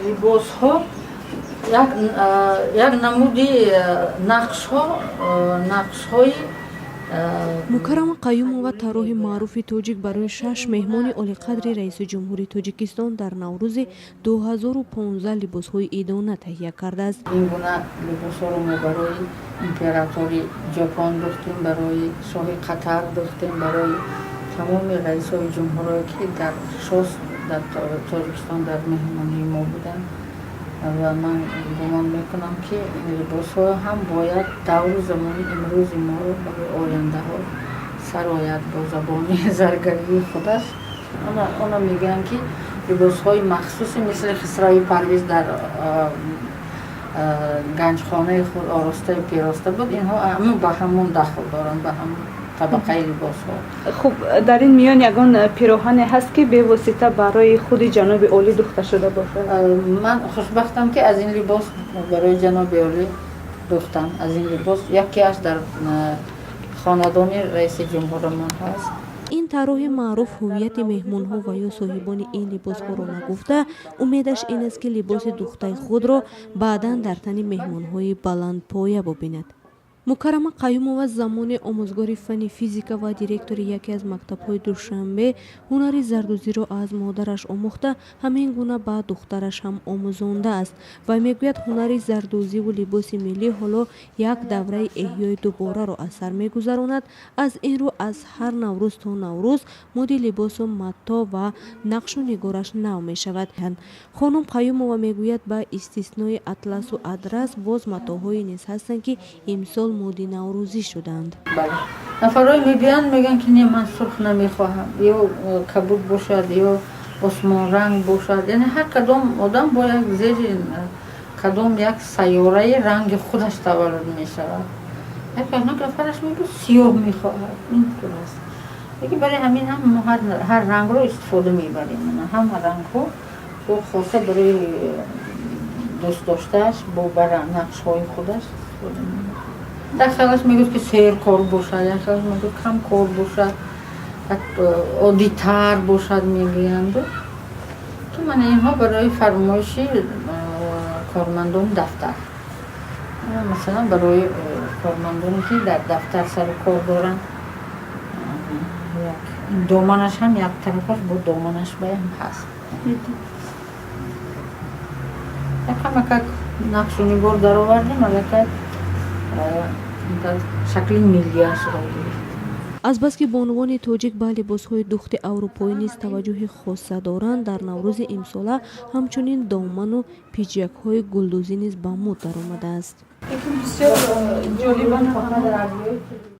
Либосҳо як намуди нақшҳо, нақшҳои. Мукаррама Қаюмова, тарроҳи маъруфи тоҷик, барои шаш меҳмони олиқадри раиси ҷумҳури Тоҷикистон дар Наврӯзи 2015 либосҳои идона таҳия кардааст. Ин гуна либосҳоро мо барои императори Ҷопон духтем, барои шоҳи Қатар духтем, барои тамоми раисҳои ҷумҳурое, ки дар шос дар Тоҷикистон дар меҳмонии мо буданд. Ва ман гумон мекунам, ки ин либосҳо ҳам бояд давру замони имрӯзи моро барои ояндаҳо сарояд бо забони заргарии худаш. Она мегӯянд, ки либосҳои махсуси мисли Хисрави Парвиз дар ганҷхонаи худ оростаю пироста буд, инҳо ба ҳамон дахл доранд, ба ҳамон табақаи либосҳо. Хуб, дар ин миён ягон пироҳане ҳаст, ки бевосита барои худи ҷаноби олӣ духта шуда бошад? Ман хушбахтам, ки аз ин либос барои ҷаноби олӣ духтам. Аз ин либос якеаш дар хонадони раиси ҷумҳурамон ҳаст. Ин тарроҳи маъруф ҳуввияти меҳмонҳо ва ё соҳибони ин либосҳоро нагуфта, умедаш ин аст, ки либоси духтаи худро баъдан дар тани меҳмонҳои баландпоя бубинад. Мукаррама Қаюмова замоне омӯзгори фанни физика ва директори яке аз мактабҳои Душанбе ҳунари зардӯзиро аз модараш омӯхта, ҳамин гуна ба духтараш ҳам омӯзондааст ва мегӯяд, ҳунари зардӯзиву либоси миллӣ ҳоло як давраи эҳёи дубораро аз сар мегузаронад. Аз ин рӯ аз ҳар Наврӯз то Наврӯз муди либосу матто ва нақшу нигораш нав мешавад. Хонум Қаюмова мегӯяд, ба истиснои атласу адрас боз матоъҳое низ ҳастанд, ки имсол муди наврӯзӣ шуданд. Нафарое мебиёянд, мегӯянд, ки не, ман сурх намехоҳам, ё кабуд бошад, ё осмонранг бошад. Яъне ҳар кадом одам бо як зери кадом як сайёраи ранги худаш таваллуд мешавад. Як нафараш мегӯяд, сиёҳ мехоҳад, интур аст. Лекин барои ҳамин ҳам мо ҳар рангро истифода мебарем, ҳама рангҳо бо хоса барои дӯстдоштааш, бо нақшҳои худаш истифода мебарем. Як хелаш мегӯяд, ки серкор бошад, як хелаш мегӯяд, камкор бошад, як оддитар бошад мегӯянду, ки мана инҳо барои фармоиши кормандони дафтар, масалан, барои кормандоне, ки дар дафтар сару кор доранд. Доманаш ҳам як тарафаш бо доманаш баям ҳаст, якамакак нақшу нигор даровардем, аллакай шакли миллиашро гирифт. Азбаски бонувони тоҷик ба либосҳои духти аврупоӣ низ таваҷҷӯҳи хоса доранд, дар Наврӯзи имсола ҳамчунин доману пиҷакҳои гулдӯзӣ низ ба муд даромадааст. Бисёр ҷолиб.